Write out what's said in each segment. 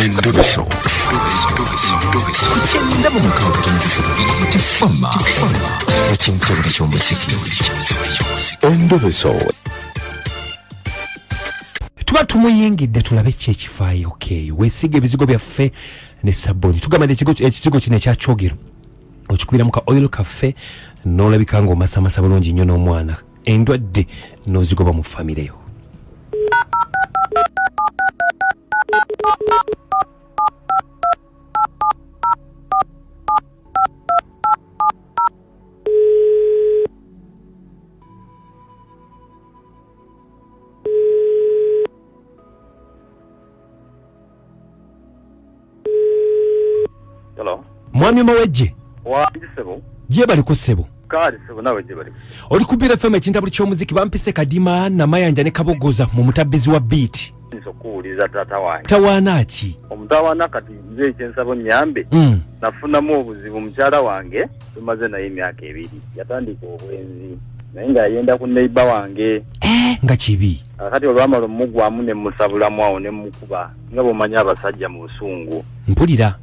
Endobeso. Ku kyenda mu mukaaga tonozi ssatu Beat Fama ekintabuli ky'omuziki. Endobeso. Tuba tumuyingidde tulabe ki ekifaayo keeyo. Weesiga ebizigo byaffe ne sabbuuni. Tugamba nti ekizigo kino ekya Kyogero okikubiramu ka oil kaffe n'olabika ng'omasamasa bulungi nnyo n'omwana, endwadde n'ozigoba mu famire yo. Hello. Mwami Mawejje. Wangi ssebo. Gyebaliko ssebo. Kaali ssebo, nawe gyebaliko. Oli ku Beat FM ekintabuli ky'omuziki. Bampise Kadima Namayanja ne Kabogoza mu mutabbizi wa Beat. Nso okuwuliriza taata wange. Tawaana ki? Omutawaana kati nze ekyensaba onnyambe. Nafunamu obuzibu, mukyala wange tumaze naye emyaka 2 yatandika obwenzi naye nga yayenda ku neighbor wange. Nga kibi. Kakati olwamala omugwamu ne musabulamu awo ne mukuba nga bw'omanyi abasajja mu busungu. Mpulira.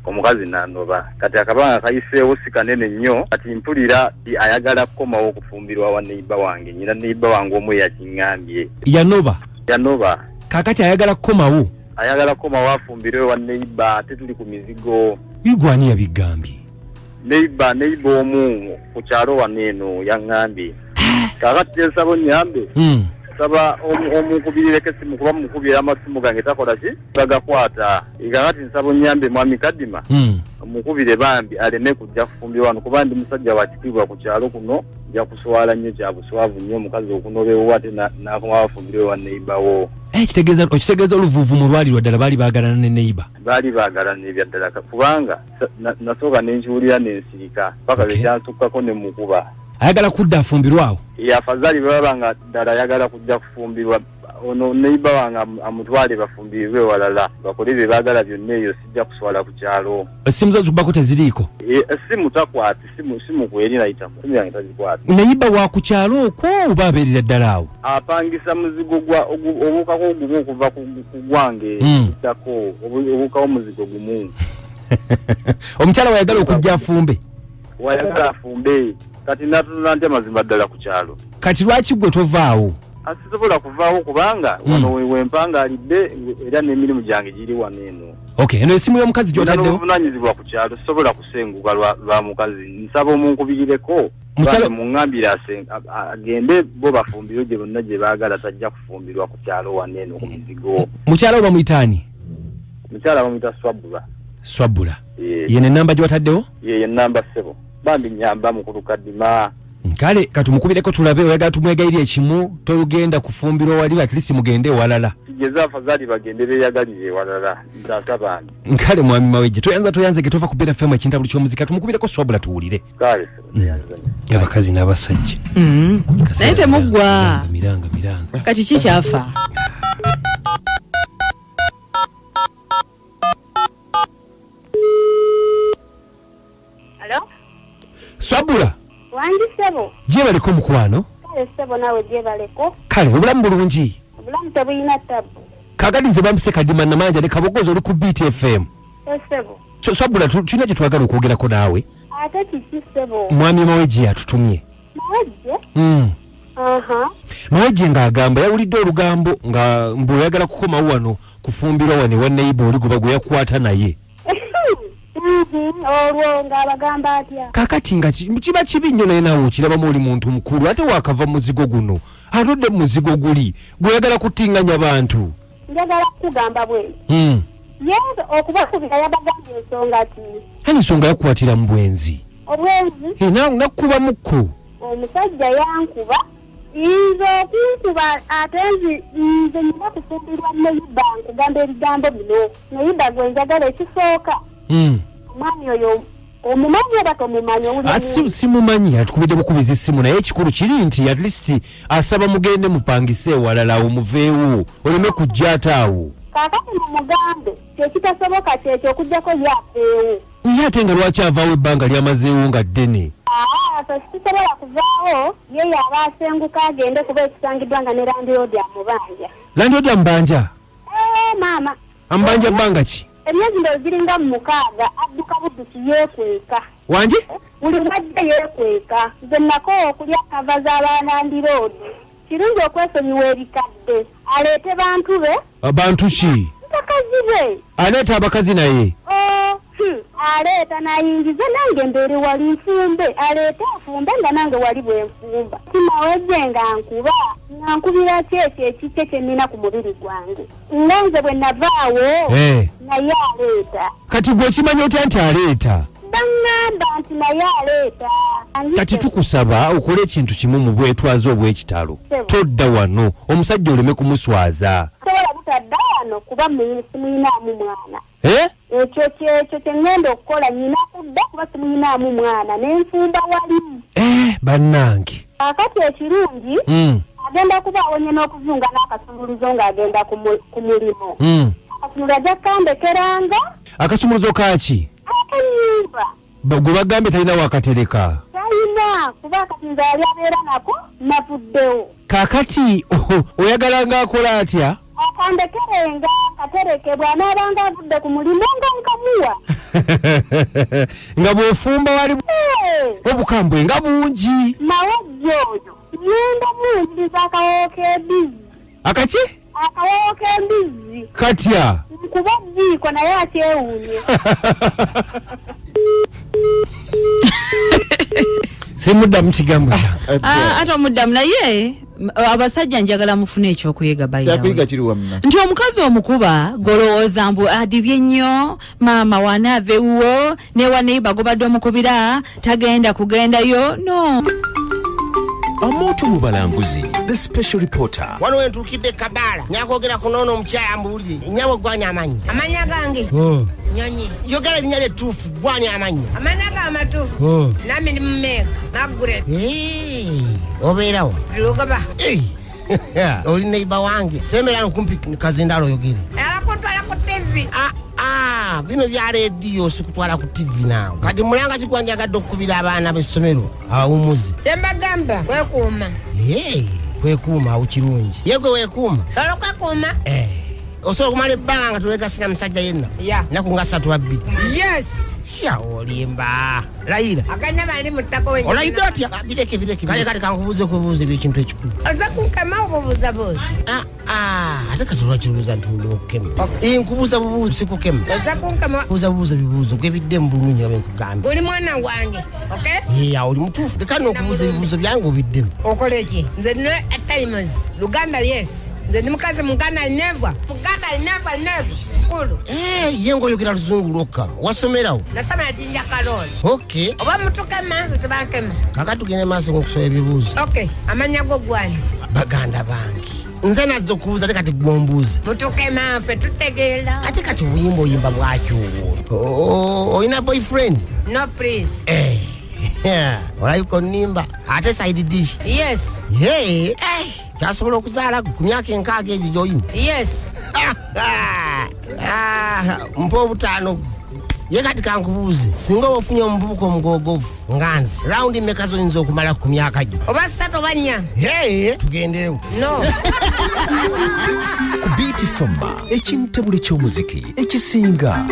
Omukazi n'anoba. Kati akabanga kayiseewo si kanene nnyo, kati mpulira ayagala kukomawo okufumbirwa wa neighbor wange. Nyina neighbor wange omu eyakiŋŋambye. Yanoba. Yanoba. Kaakati ayagala kukomawo. Ayagala kukomawo afumbirwe wa neighbor, ate tuli ku mizigo. Igwani yabigambye? Neighbor omu ku kyalo wano eno yaŋŋambye. Kaakati kyensaba onnyambe. Nsaba omunkubirireko essimu kuba mukubira amasimu gange takola ki? Tagakwata. Kaakati nsaba onnyambe mwami Kadima. Mukubire bambi aleme kujja kufumbirwa wano kuba ndi musajja wa kitiibwa ku kyalo kuno. Nja kuswala nnyo, kya buswavu nnyo omukazi okunoba ewuwe ate n'akomawo afumbirwe wa neighbor wo. Okitegeeza oluvuuvumo lwali lwa ddala, baali baagalana ne neighbor? Baali baagalana ebya ddala kubanga nasooka ne nkiwulira ne nsirika paka lwe kyansukkako ne mukuba. Ayagala kudda afumbirwe awo? Ye afadhali bwe baba nga ddala ayagala kujja kufumbirwa, ono neighbor wange amutwale bafumbirwe ewalala bakole bye baagala byonna, eyo sijja kuswala ku kyalo. Essimu zo zikubako teziriiko? Essimu takwata, simu kweri nayitako, essimu yange tazikwata. Neighbor wa ku kyalo okwo oba abeerera ddala awo? Apangisa muzigo gwa obuukako gumu okuva ku gwange, okuddako, obuukawo muzigo gumu. Omukyala wayagala okujja afumbe? Wayagala afumbe. Kati natunula ntya mazima ddala ku kyalo? Kati lwaki gwe tovaawo? Sisobola kuvaawo kubanga wano wempanga alidde era n'emirimu gyange giri wano eno. Okay, eno esimu y'omukazi gy'otaddewo? Obuvunaanyizibwa ku kyalo, sisobola kusenguka lwa mukazi. Nsaba omunkubirireko. Muŋŋambire agende bo bafumbirwe gye bonna gye baagala, tajja kufumbirwa ku kyalo wano eno ku mizigo. Mukyala we bamuyita ani? Mukyala bamuyita Swabula. Swabula. Ye namba gy'otaddewo? Ye namba ssebo. Bambi nnyamba mukulu Kadima. Kale katumukubireko tulabe, oyagala tumwegayirire ekimu, togenda kufumbirwa wali, at least mugende ewalala. Kigeza afadhali bagende beeyagalire ewalala, ntaasa bambi. Kale mwami Mawejje, toyanze ke tova ku Beat FM ekintabuli ky'omuziki, tumukubireko Swabula tuwulire. Kale, Abakazi n'abasajja. Naye temuggwa. Miranga, miranga. Kati ki kyafa? Hello? Swabula. Wangi ssebo. Gyebaleko mukwano. Kale ssebo naawe gyebaleko. Kale obulamu bulungi. Obulamu tebulina ttabu. Kaakati nze bampise Kadima Namanja ne Kabogoza, oli ku Beat FM. Ssebo. Swabula, tulina kye twagala okwogerako naawe. Ate kiki ssebo? Mwami Mawejje atutumye. Mawejje? Mawejje ng'agamba yawulidde olugambo nga mbu oyagala kukomawo wano kufumbirwa wano ewa neighbor oli gwe yakwata naye. Olwo ng'abagamba atya? Kaakati nga kiba kibi nnyo, naye naawe okirabamu oli muntu mukulu ate waakava mu muzigo guno, atodde mu muzigo guli gweyagala kutinganya bantu. Njagala kukugamba bwe. Ye okubakubira yabagambye ensonga ki? Ani ensonga yakukwatira mu bwenzi? Obwenzi? Nakkuba mukko. Omusajja yankuba. Nze okunkuba ate nze nina kufumbirwa neighbor, nkugamba ebigambo bino. Neighbor gwe njagala ekisooka. Omwami oyo omumanyi oba tomumanyi? Owulira Simumanyi, atukubidde bukubiza essimu, naye ekikulu kiri nti at least asaba mugende mupangise ewalala awo muveewo oleme kujja ate awo. Kaakati mumugambe kyekitasoboka kyekyo okuggyako ye aveewo. Ye ate nga lwaki avaawo ebbanga lyamazeewo nga ddene? Aa, sisobola kuvaawo, ye yaba asenguka agende kuba ekisangiddwa nga ne landlord amubanja. Landlord amubanja? Maama. Ambanja bbanga ki? Emyezi ndowooza giringa mu 6, adduka budduki yeekweka. Wangi? Buli lwajja yeekweka. Nze nakoowa okulya kava z'abalandiroodi. Kirungi okwesonyiwa ebikadde. Aleete bantu be. Bantu ki? Bakazi be. Aleeta abakazi naye? Aleeta n'ayingiza, nange mbeere wali nfumbe. Aleete afumbe nga nange wali bwe nfumba. Kimawejje nga nkuba, nga nkubira ki ekyo ekikye kye nnina ku mubiri gwange. Nga nze bwe navaawo, naye aleeta. Kati gwe okimanyi otya nti aleeta? Baŋŋamba nti naye aleeta. Kati tukusaba okole ekintu kimu mu bwetwaze obw'ekitalo. Todda wano, omusajja oleme kumuswaza. Sobola butadda wano kuba simuyinaamu mwana. Ekyo kyekyo kye ŋŋenda okukola, nnina kudda kuba simuyinaamu mwana, ne nfumba wali. Bannange. Kaakati ekirungi, agenda kuba awonye n'okuzunga n'akasumuluzo ng'agenda ku mulimu. Akasumuluzo ajja kukandekeranga. Akasumuluzo kaaki? Ak'ennyumba. Gwe bagambye talina wakatereka. Talina, kuba kati nze yali abeera nako, navuddewo. Kaakati, oyagala ng'akola atya? Akandekerenga, katereke, bw'anaabanga avudde ku mulimu nga nkamuwa. Nga bw'ofumba wali obukambwe nga bungi. Mawejje oyo, ngenda muyingiza akawoowo k'embizzi. Akaki? Akawoowo k'embizzi. Katya? Nkuba jjiiko naye akyewuunye. Simuddamu kigambo kyange. Ate omuddamu naye abasajja njagala mufune ekyokuyiga by the way. Kyakuyiga kiri wamma. Nti omukazi omukuba golowooza mbu adibye nnyo, maama wanaava ewuwo, ne waneiba gobadde omukubira, tagenda kugendayo, no. Omuntu mu balanguzi, the special reporter. Wano we ntuukidde Kabaala, nyakwogera ku noono omukyala mbuulire. Nnyabo gwani amannya? Amannya gange? Nnyonyi. Yogera erinnya lye ettuufu, gwani amannya? Amannya gange amatuufu? Nami ndi Mumeeka, Margaret. Obeerawo? Lugoba. Oli neighbor wange. Sembera okumpi kazindalo oyogere. Alakutwala ku TV. Bino bya rediyo sikutwala ku TV naawe. Kati mulanga ki gwandyagadde okukubira abaana b'essomero abawummuze? Kye mbagamba, kwekuuma. Kwekuuma awo kirungi. Ye gwe weekuuma? Osobola okwekuuma? Osobola okumala ebbanga nga tolegasira musajja yenna? Yeah. Nnaku nga 3 oba 2. Yes. Sya olimba. Layira. Aganya bali mu ttaka wennyini. Olayidde otya? Bireke, bireke. Kale, kale kankubuuze okubuuza ebintu ekikulu. Oza kunkema obubuuza buuza? Ate kati lwaki olubuuza nti ndi mukukema? Nkubuuza bubuuza, si kukema. Oza kunkema. Buuza bubuuza bibuuzo, gwe biddemu bulungi nga bwe nkugambye. Oli mwana wange, okay? Awo oli mutuufu. Leka nno okubuuza ebibuuzo byange obiddemu. Okola ki? Nze nina at times. Luganda, yes. Nze ndi mukazi Muganda, never. Muganda, never, never. Sukulu. Ye ng'oyogera luzungu lwokka. Wasomerawo? Nasomera Jinja Kaloli. Okay. Oba mutukema, nze tebankema. Kaakati tugende maaso n'okusoma ebibuuzo. Okay, amannya go gwani? Baganda bange. Nze nazza okubuuza ate kati gwe ombuuza. Mutukema ffe tutegeera. Ate kati obuyimba oyimba bwaki obwo? Olina boyfriend? No, please. Olabika onnimba. Ate side dish? Yes. Kyasobola okuzaala ku myaka 6 egyo gy'olina? Yes. Mpa obutaano. Ye kati kankubuuze, singa oba ofunye omuvubuka omugoogovu nga nze, rawundi mmeka z'oyinza okumala ku myaka gyo? Oba 3 oba 4. Tugenderewo. No. Ku Beat Fama, ekintebule ky'omuziki ekisinga.